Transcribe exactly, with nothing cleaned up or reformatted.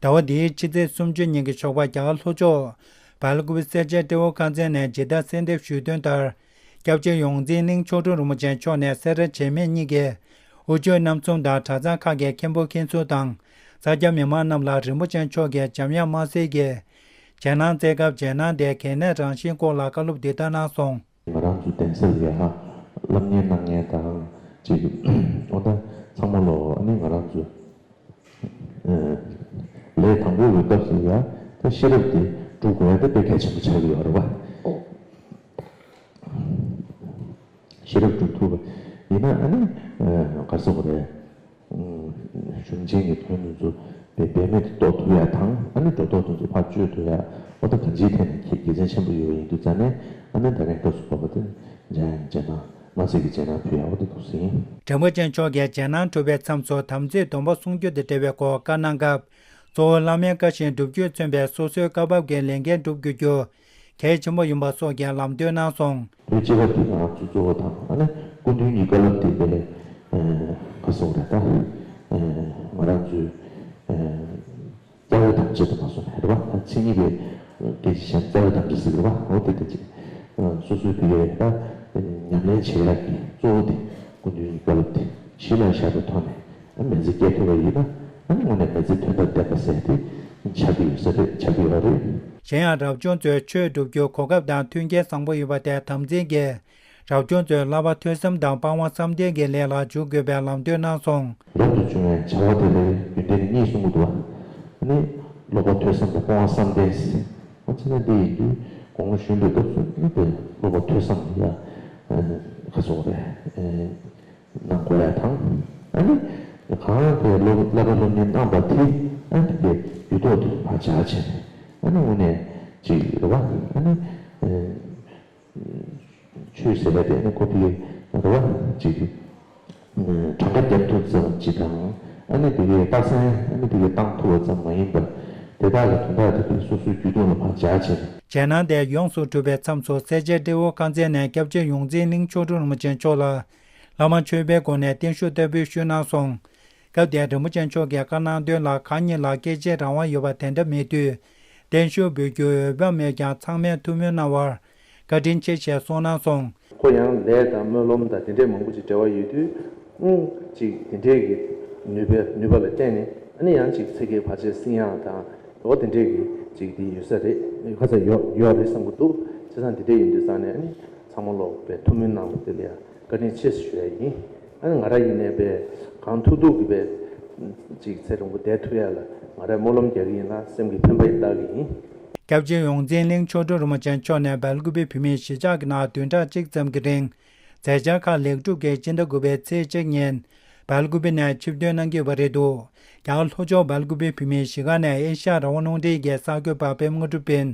ཟླ་བ་འདིའི་ཕྱི་ཚེས་སུམ་ཅུ་ཉིན་གྱི་ཞོགས་པ། རྒྱ་གར་ལྷོ་ཕྱོགས་སྦེལ་ཀུ་པེ་སེར་སྐྱའི་སྤྲེའུ་ཁང་ཚན་ནས་ཇི་ལྟར་གསལ་འདེབས་ཞུས་དོན་ལྟར། སྐྱབས་རྗེ་ཡོངས་འཛིན་གླིང་མཆོག་སྤྲུལ་རིན་པོ་ཆེ་མཆོག་ནས་སེ་ར་བྱེས་སྨད་གཉིས་ཀྱི་དབུ་ཆོས་རྣམ་གསུམ་དང་གྲྭ་ཚང་ཁག་གི་མཁན་པོ་མཁན་ཟུར་དང་། ས་སྐྱ་མི་མང་རྣམས་ལ་རིན་པོ་ཆེ་མཆོག་གིས་འཇམ་དབྱངས་དམར་སེར་གྱི་རྗེས་གནང་སྩལ་སྐབས། རྗེས་གནང་དེ་གལ་གནད་རང་བཞིན་སྐོར་ལ་བཀའ་སློབ་འདི་ལྟར་གནང་སོང་། ང་རང་ཚོ་གདན་ས་ལ་ཡ་ཧ་སློབ་གཉེར་གནང་མཁན་དང་ཅིག་འོ་ད་ཚང་མ་ལོ་ཨ་ནི་ང་རང་ཚོ་ལས་དང་པོ་གི་སྐབས་སུ་ཡ་ད་ཤེས་རབ་དེ་སྒྲུབ་དགོས་ཡ་ད་དཔེ་གལ་ཆེན་པོ་ཆགས་ཀྱི་ཡོད་རེད་བ། ཤེས་རབ་སྒྲུབ་ཐུབ་པ་ཡིན་ན་ཨ་ནི་ག་རེ་ཟེར་དགོས་རེད། གཞུང་ཆེན་གྱི་དོན་དེ་ཚོ་དཔེ་འབད་མེད་དུ་རྟོགས་ཐུབ་ཡ་དང་ཨ་ནི་སྒྲོ་འདོགས་དེ་ཚོ་ཕར་གཅོད་ཐུབ་ཡ། འོ་ད་གང་ཅིའི་ཐད་ནས་དགེ་མཚན་ཆེན་པོ་ཡོད་པ་ཡིན་དུས་ཙང་ནས་ཨ་ནི་ད་རེས་སྐབས་སུ་བབས་པ་དེ་འཇམ་དབྱངས་རྗེས་གནང་དམར་སེར་གྱི་རྗེས་གནང་ཕུལ་ཡ་འོ་དེ་འདུག་ཟིན། རིན་པོ་ཆེ་མཆོག་གིས་རྗེས་གནང་གྲུབ་པའི་མཚམས་སུ་དམ་ཚིག་སྡོམ་པ་སྲུང་རྒྱུ་དང་འབྲེལ་བའི་སྐོར་བཀའ་གནང་སྐབས། གཙོ་བོ་བླ་མའི་བཀའ་བཞིན་སྒྲུབ་བརྒྱུད་མཚོན་པའི་སོ་སོའི་བཀའ་བབས་ཀྱི་ལས་འགན་སྒྲུབ་དགོས་རྒྱུ་གལ་ཆེན་པོ་ཡིན་པ་སོགས་ཀྱི་ལམ་སྟོན་གནང་སོང་། དེ་སྤྱི་ཁ་དེ་ང་ཚོ་གཙོ་བོ་དང་ཨ་ནི་སྐུ་མདུན་གྱི་བཀའ་སློབ་དེ་དཔེ་ག་སོགས་རེད་ད། ང་རང་ཚོའི་རྩ་བའི་དམ་བཅའ་དུ་མ་སོང་ནས་རེད་བ། མཚན་ཉིད་པའི་སྐད་ཆ་བཤད་ན་རྩ་བའི་དམ་བཅའ་ཟེར་གི་རེད་བ། འོ་དེ་དེ་ཅིག་སོ་སོའི་དེ་གའི་ད་ཉམས་ལེན་བྱེད་ཡག་གི་གཙོ་བོ་དེ་སྐུ་མདུན་གྱི་བཀའ་སློབ་དེ་གཞི་ལ་བཞག་པའི་ཐོག་ནས་ཨ་མི་ཚེ་སྐྱེལ་ཐུབ་པ་ཡིན་ན་ཨ་ནི་དངོས་གནས་མི་ཚེ་དོན་དང་ལྡན་པ་ཟེར་དེ་ཆགས་ཀྱི་ཡོད་ས་རེད། ཆགས་ཀྱི་ཡོད་རེད། གཞན་ཡང་རབ་བྱུང་ཚོས་ཆོས་སྒྲུབ་རྒྱུ་གོ་སྐབས་དང་མཐུན་རྐྱེན་བཟང་པོ་ཡོད་པ་དེ་དམ་འཛིན་གྱིས་རབ་བྱུང་ཚོའི་བསླབ་པ་ཐོས་བསམ་དང་སྤང་བ་བསམ་གཏན་གྱི་ལས་ལ་འཇུག་དགོས་པའི་ལམ་སྟོན་གནང་སོང་། རབ་ཏུ་བྱུང་བའི་བྱ་བ་དེ་ལས་རྒྱུན་ལྡན་གྱི་གཉིས་གསུང་གི་འདུག་བ། ནི་བསླབ་པ་ཐོས་བསམ་དང་སྤོང་བ་བསམ་གཏན། འོ་ཅི་ན་འདི་ཡིན་དུས་གོང་ཞུས་པའི་སྐབས་སུ་ནི་དེ་བསླབ་པ་ཐོས་བསམ་ཡ་ཁ་སོགས་རེད། གནང་དགོས་ཡ་དང་། ཨ་ནི་གང་དེ་སློབ་བསླབ་པ་སློབ་གཉེར་གནང་པ་དེ་ཨ་ནི་དེ་རྒྱུད་ཐོག་ཏུ་ཕར་སྦྱར་བྱས་ནས་ཨ་ནི་དངོས་གནས་ཅིག་རེད་བ། ཨ་ནི་ཆོས་ཟེར་བ་དེ་ཨ་ནི་ཁོ་དེ་རེད་བ་ཅིག་གྲངས་ཀ་བརྒྱབ་ཐུབ་ཙམ་ཅིག་དང་ཨ་ནི་དེ་གའི་རྟགས་མཚན་ཨ་ནི་དེ་གའི་བཏང་ཐུབ་པ་ཙམ་མ་ཡིན་པར་དེ་དག་གི་དོན་དག་དེ་དེ་སོ་སོའི་རྒྱུད་ཐོག་ལ་ཕར་སྦྱར་བྱས་ནས། རྗེས་གནང་དེ་ཡོངས་སུ་གྲུབ་པའི་མཚམས་སུ་སེར་སྐྱའི་སྤྲེའུ་ཁང་ཚན་ནས་སྐྱབས་རྗེ་ཡོངས་འཛིན་གླིང་མཆོག་སྤྲུལ་རིན་པོ་ཆེ་མཆོག་ལ། བླ་མ་མཆོད་པའི་སྒོ་ནས་བརྟན་བཞུགས་བསྟར་འབུལ་ཞུས་གནང་སོང་། སྐབས་དེར་རིན་པོ་ཆེ་མཆོག་གིས་བཀའ་གནང་དོན་ལ་ཁག་གཉིས་ལ་སྐད་ཆའི་རང་དབང་ཡོད་པ་དེ་འདྲ་མེད་དུས། བརྟན་བཞུགས་འབུལ་རྒྱུའི་འོས་འབབ་མེད་ཀྱང་ཚང་མས་ཐུགས་སྨོན་གནང་བར་བཀའ་དྲིན་ཆེ་ཞེས་གསུངས་གནང་སོང་། ཁོ་ཡང་ལས་དང་སྨོན་ལམ་དང་དེ་འདྲའི་མང་པོ་ཅིག་འབྲེལ་བ་ཡོད་དུས། ཨང་ཅིག་དེ་འདྲའི་གི་ནུས་པའི་ནུས་པ་ལ་བརྟེན་ནས་ཨ་ནི་ཡང་ཅིག་ཚེ་གའི་བར་ཆད་སེལ་ཡག་དང་འོ་དེ་འདྲའི་གི་ཅིག་དེ་ཡོད་ས་རེད། ཡོད་ཁ་ཚ་ཡོད་ཡོད་རེད་བསམ་གི་འདུག་བྱས་ཙང་དེ་འདྲ་ཡིན་དུས་ཙང་ནས་ཨ་ནི་ཚང་མ་ལོག་པའི་ཐུགས་སྨོན་གནང་བ་དེ་ལ་ཡང་བཀའ་དྲིན་ཆེ་ཞུ་ཡ་ཡིན། ཨ་ནི་ང་རང་ཡིན་ནའི་པས་གང་ཐུབ་ཐུབ་ཀྱི་པས་ཅིག་ཚེ་རིང་པོ་བསྡད་ཐུབ་ཡ་ལ་ང་རང་སྨོན་ལམ་རྒྱག་གི་ཡིན་ལ་སེམས་ཀྱི་འཕེན་པ་ཡིན་བཏགས་ཀྱི་ཡིན། སྐྱབས་རྗེ་ཡོངས་འཛིན་གླིང་མཆོག་སྤྲུལ་རིན་པོ་ཆེ་མཆོག་ནས་སྦེལ་ཀུ་པེ་བོད་མིའི་གཞིས་ཆགས་ཀྱི་ནང་བདུན་ཕྲག་གཅིག་ཙམ་གྱི་རིང་མཛད་འཆར་ཁག་ལེགས་གྲུབ་ཀྱིས་སྤྱི་ཟླ་དགུ་པའི་ཚེས་གཅིག་ཉིན་སྦེལ་ཀུ་པེ་ནས་ཆིབས་ཐོན་གནང་གི་ཡོད་པ་རེད་འདུག་རྒྱ་གར་ལྷོ་ཕྱོགས་སྦེལ་ཀུ་པེ་བོད་མིའི་གཞིས་ཁང་ནས་ཨེ་ཤ་ཡ་རང་དབང་རླུང་འཕྲིན་གྱི་གསར་འགོད་པ་པད་མ་དངོས་གྲུབ་ཡིན།